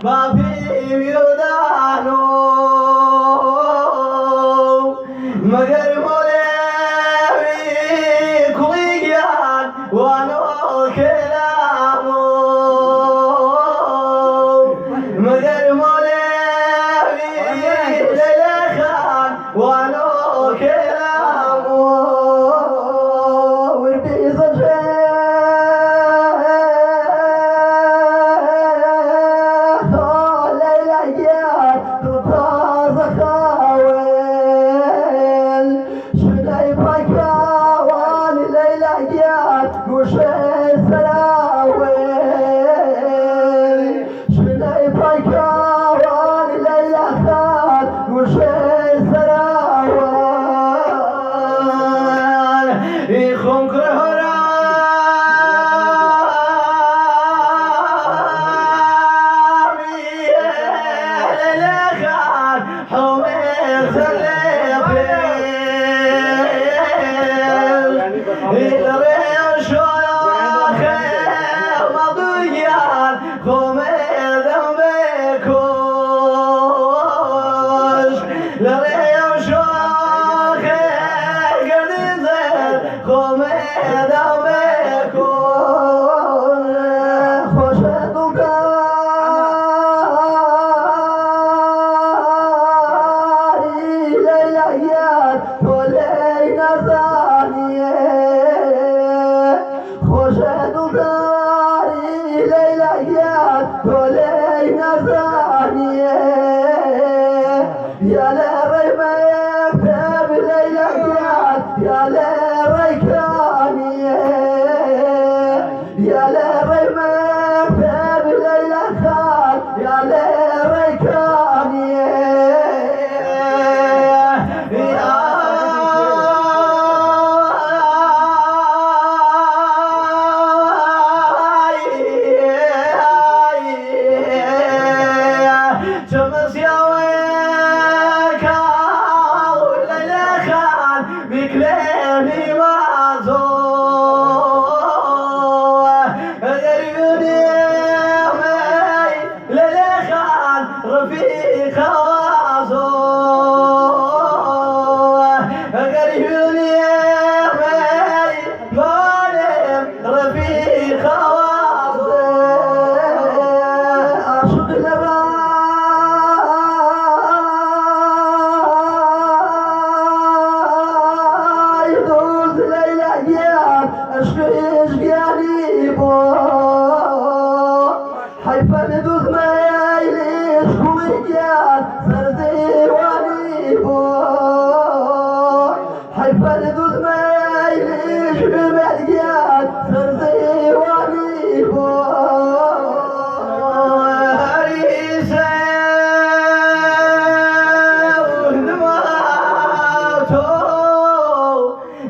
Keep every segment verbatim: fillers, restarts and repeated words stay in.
Mapiu dano, magar mole wi kuligian wano kelamo, magar mole wi lelehan. Wano kelamo, wirdi zaje, ho Leila giat, tu taza khawel. Shinai paikawan, Leila giat, gushe sarawel. Shinai paikawan, Leila khan, gushe sarawel. I khum kura hora, mi Leila khan, hume zalepe. I lare shoya khe maduyan. Khome dam be kosh, lare o shoke gardin zer, khome dam be kosh. Khoshe duka, i Leila giat, tole i nazanie. Khoshe duka, i Leila giat, tole i nazanie. Yale rai mekteb Leila giat, yale rai kanie. Yale rai mekteb Leila khan, yale rai kanie. Lele khan rafiqa wazo, gari huni mai male rafiqa wazo. Ashuk lera iduz Leila giat, ashuk ish giani bo. Haifa duz mai lish kuli giat, sarzi wani bo. Haifa duz mai lish umel giat, sarzi wani bo. Harise undmato.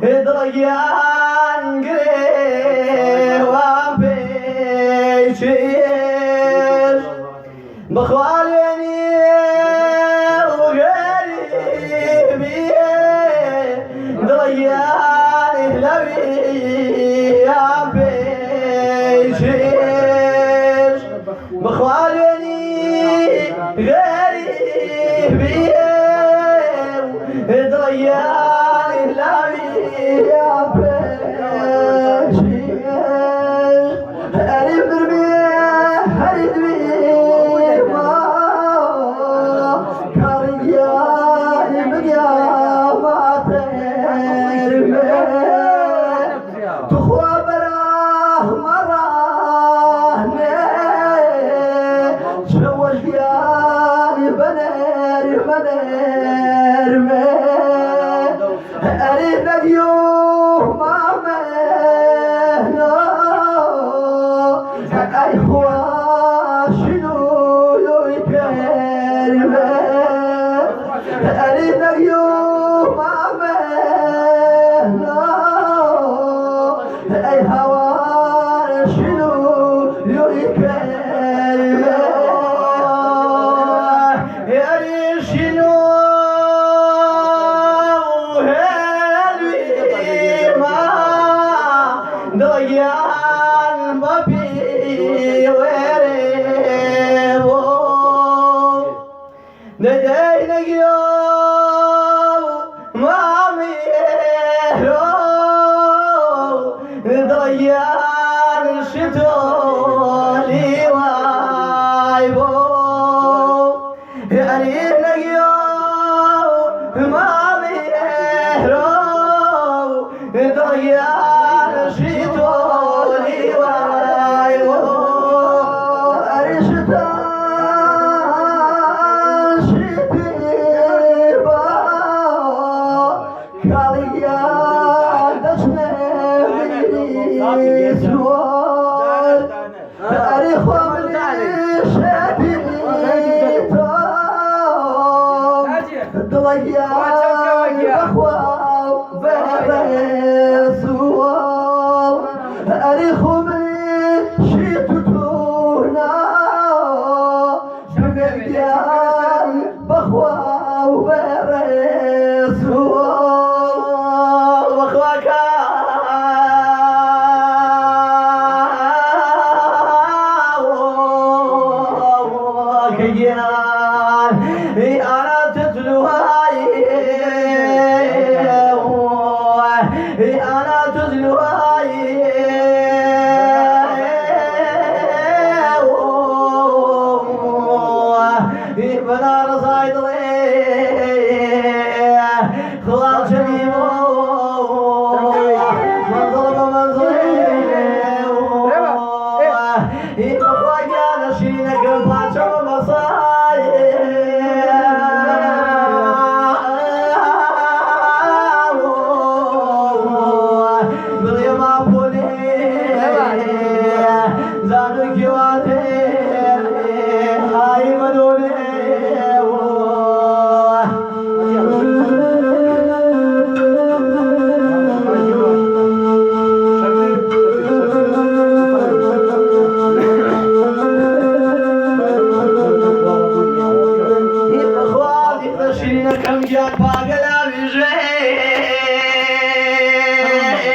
Hidra gian gre wan pechish. Bakhwaleni u garibiye. Hidra gian lawi wan pechish. Bakhwaleni garibiye, hidra giani lawi ya pechiye. Harim durmiye, harim durmiye ma, kariya imriya ma terme. Tukhwa barah marah ne, shawaj diyali baner baner.